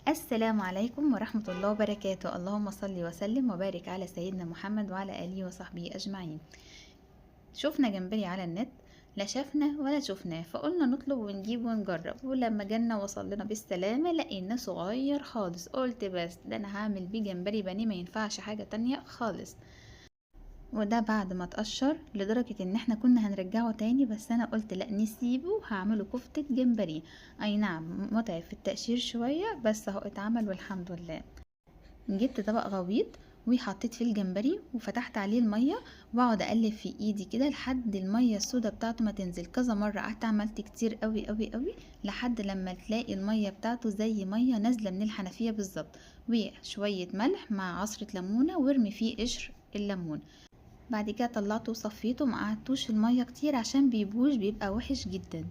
السلام عليكم ورحمة الله وبركاته. اللهم صل وسلم وبارك على سيدنا محمد وعلى آله وصحبه أجمعين. شفنا جمبري على النت، لا شفنا ولا شفناه، فقلنا نطلب ونجيب ونجرب، ولما جالنا وصل لنا بالسلامة لقيناه صغير خالص. قلت بس ده انا هعمل بيه جمبري بانيه، ما ينفعش حاجة تانية خالص. وده بعد ما اتقشر لدرجة ان احنا كنا هنرجعه تاني، بس انا قلت لا نسيبه، هعمله كفتة جمبري. اي نعم متعب في التقشير شوية، بس اهو اتعمل والحمد لله. جبت طبق غويط وحطيت فيه الجمبري وفتحت عليه المية، واقعد اقلب في ايدي كده لحد المية السوداء بتاعته ما تنزل. كذا مرة قعدت عملت كتير قوي قوي قوي لحد لما تلاقي المية بتاعته زي مية نازلة من الحنفية بالظبط. وشوية ملح مع عصرة ليمونة، وارمي فيه قشر الليمون. بعد كده طلعته وصفيته، ما قعدتوش في المية كتير عشان بيبوش، بيبقى وحش جدا،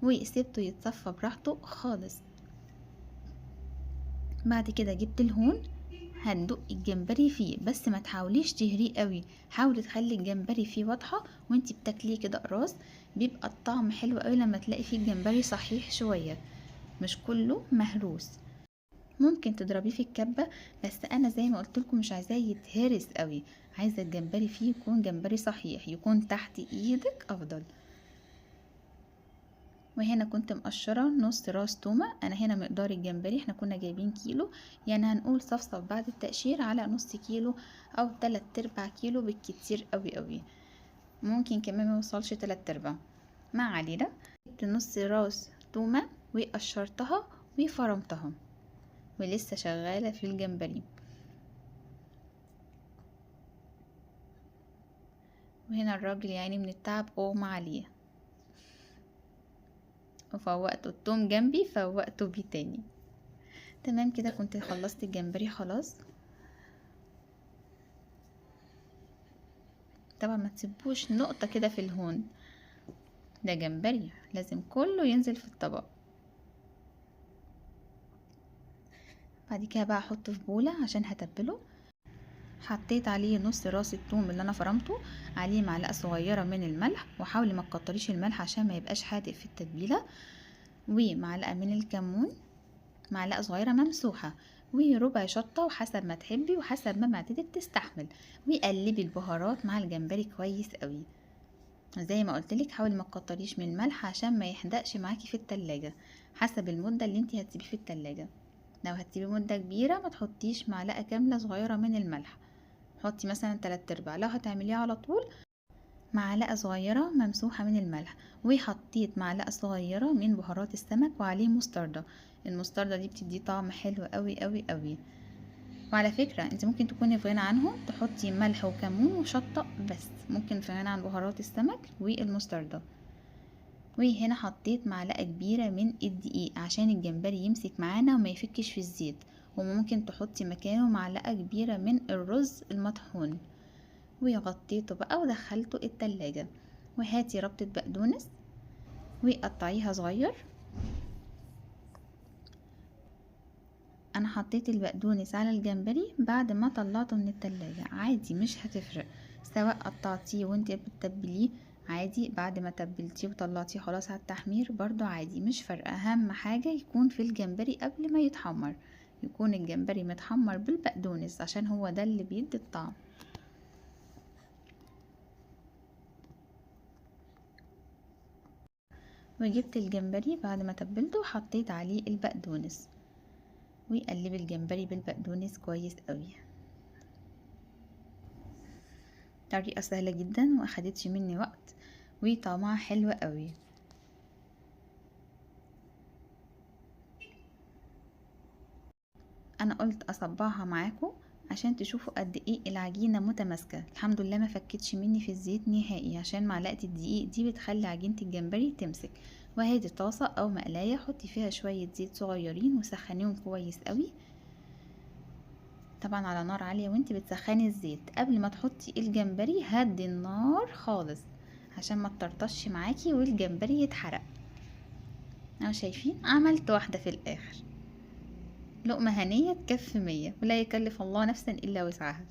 وسيبته يتصفى براحته خالص. بعد كده جبت الهون، هندق الجمبري فيه، بس ما تحاوليش تهريه قوي، حاولي تخلي الجمبري فيه واضحه وانتي بتاكليه كده قراص، بيبقى الطعم حلو قوي لما تلاقي فيه الجمبري صحيح شويه، مش كله مهروس. ممكن تضربيه في الكبه، بس انا زي ما قلت لكم مش عايزاه يتهرس قوي، عايزه الجمبري فيه يكون جمبري صحيح، يكون تحت ايدك افضل. وهنا كنت مقشره نص راس تومه. انا هنا مقدار الجمبري احنا كنا جايبين كيلو، يعني هنقول صفصف بعد التقشير على نص كيلو او 3/4 كيلو بالكتير قوي قوي، ممكن كمان ما يوصلش 3/4. ما علينا. جبت نص راس تومه وقشرتها وفرمتها، ولسه شغاله في الجمبري. وهنا الراجل من التعب اغمى عليه، وفوقته التوم جنبي، فوقته بيه تاني. تمام كده كنت خلصت الجمبري خلاص. طبعا ما تسيبوش نقطة كده في الهون، ده جمبري لازم كله ينزل في الطبق. بعد كده بقى احطه في بولة عشان هتبله. حطيت عليه نص راس التوم اللي انا فرمته، عليه معلقه صغيره من الملح، وحاولي ما تكتريش الملح عشان ما يبقاش حادق في التتبيله، ومعلقه من الكمون، معلقه صغيره ممسوحه، وربع شطه، وحسب ما تحبي وحسب ما معدتك تستحمل. وقلبي البهارات مع الجمبري كويس قوي. زي ما قلت لك حاولي ما تكتريش من الملح عشان ما يحدقش معاكي في التلاجة، حسب المده اللي انتي هتسيبيه في التلاجة. لو هتسيبيه مده كبيره ما تحطيش معلقه كامله صغيره من الملح، حطي مثلا 3/4. لو هتعمليه على طول معلقه صغيره ممسوحه من الملح. وحطيت معلقه صغيره من بهارات السمك وعليه مستردة. المستردة دي بتدي طعم حلو قوي قوي قوي. وعلى فكره انت ممكن تكوني في غنى عنهم، تحطي ملح وكمون وشطه بس، ممكن في غنى عن بهارات السمك والمستردة. وهنا حطيت معلقه كبيره من الدقيق عشان الجمبري يمسك معانا وما يفكش في الزيت، وممكن تحطي مكانه معلقه كبيره من الرز المطحون. وغطيته بقى ودخلته التلاجة. وهاتي ربطة بقدونس وقطعيها صغير. انا حطيت البقدونس على الجمبري بعد ما طلعته من التلاجة، عادي مش هتفرق، سواء قطعتيه وانت بتتبليه عادي، بعد ما تبلتيه وطلعتيه خلاص على التحمير برضو عادي، مش فارقه. اهم حاجه يكون في الجمبري قبل ما يتحمر، يكون الجمبري متحمر بالبقدونس عشان هو ده اللي بيدي الطعم. وجبت الجمبري بعد ما تبلته وحطيت عليه البقدونس، وقلب الجمبري بالبقدونس كويس قوي. طريقة سهلة جدا واخدتش مني وقت، وطعمها حلو قوي. انا قلت اصبعها معاكم عشان تشوفوا قد ايه العجينة متماسكة. الحمد لله ما فكتش مني في الزيت نهائي، عشان معلقة الدقيق دي بتخلي عجينة الجمبري تمسك. وهادي طاسة او مقلاية حطي فيها شوية زيت صغيرين وسخنيهم كويس قوي، طبعا على نار عالية. وانتي بتسخني الزيت قبل ما تحطي الجمبري هدي النار خالص عشان ما تطرطش معاكي والجمبري يتحرق. اهو شايفين عملت واحدة في الاخر، لقمة هنية تكفي 100، ولا يكلف الله نفسا الا وسعها.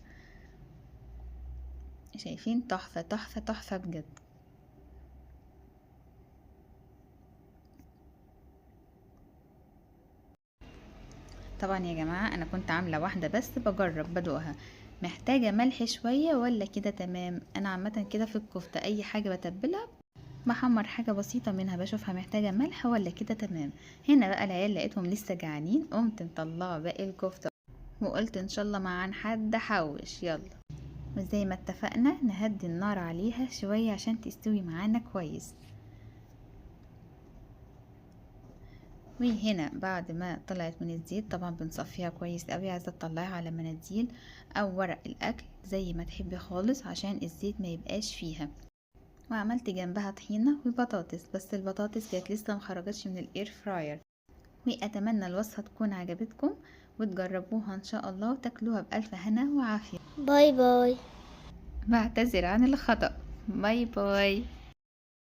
شايفين تحفة تحفة تحفة بجد. طبعا يا جماعة انا كنت عاملة واحدة بس بجرب بدوقها، محتاجة ملح شوية ولا كده تمام. انا عامة كده في الكفتة اي حاجة بتبلها بحمر حاجة بسيطة منها، بشوفها محتاجة ملح ولا كده تمام. هنا بقى العيال لقيتهم لسه جعانين، قمت مطلعة باقي الكفتة وقلت ان شاء الله ما عن حد حوش. يلا وزي ما اتفقنا نهدي النار عليها شوية عشان تستوي معانا كويس. وهنا بعد ما طلعت من الزيت طبعا بنصفيها كويس قوي، عايزة تطلعيها على مناديل او ورق الاكل زي ما تحبي خالص عشان الزيت ما يبقاش فيها. وعملت جنبها طحينة وبطاطس، بس البطاطس كانت لسه مخرجتش من ال air fryer. واتمنى الوصفة تكون عجبتكم وتجربوها ان شاء الله وتاكلوها بألف هنا وعافية. bye bye. بعتذر عن الخطأ. bye bye.